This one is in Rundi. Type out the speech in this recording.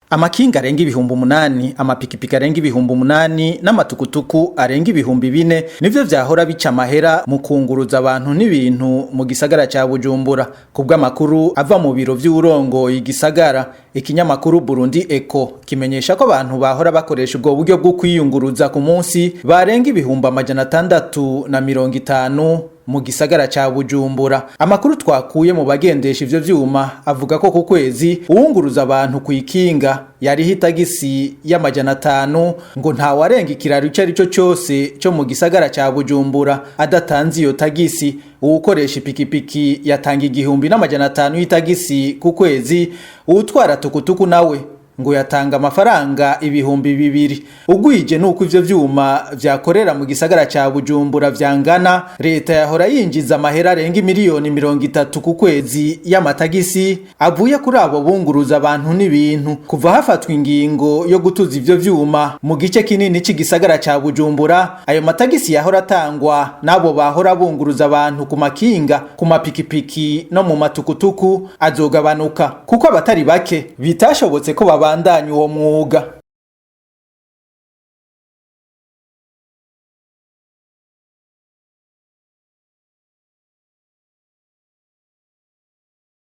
Amakinga arenga 8000, amapikipiki arenga 8000 n'amatukutuku arenga 4000 nivyo vyahora bica amahera mu kunguruza abantu n'ibintu mu gisagara ca Bujumbura. Kubw'amakuru ava mu biro vy'uwurongoye igisagara, ikinyamakuru Burundi Echo kimenyesha ko abantu bahora bakoresha ubwo buryo bwo kwiyunguruza ku munsi barenga 650,000 mu gisagara ca Bujumbura. Amakuru twakuye mu bagendesha ivyo vyuma avuga ko ku kwezi uwunguruza abantu kw'ikinga yariha itagisi y'500, ngo ntawarenga ikiraro ico arico cose co mu gisagara ca Bujumbura adatanze iyo tagisi. Uwukoresha ipikipiki yatanga 1500 y'itagisi ku kwezi, uwutwara tukutuku nawe ngo yatanga amafaranga 2000. Ugwije nuko ivyo vyuma vyakorera mu gisagara ca Bujumbura vyangana, leta yahora yinjiza amahera arenga miliyoni 30 ku kwezi y'amatagisi avuye kuri abo bunguruza abantu n'ibintu. Kuva hafatwa ingingo yo gutuza ivyo vyuma mu gice kinini c'igisagara ca Bujumbura, ayo matagisi yahora atangwa n'abo bahora bunguruza abantu ku makinga, ku mapikipiki no mu matukutuku azogabanuka, kuko abatari bake bitashobotse ko babandanya uwo mwuga.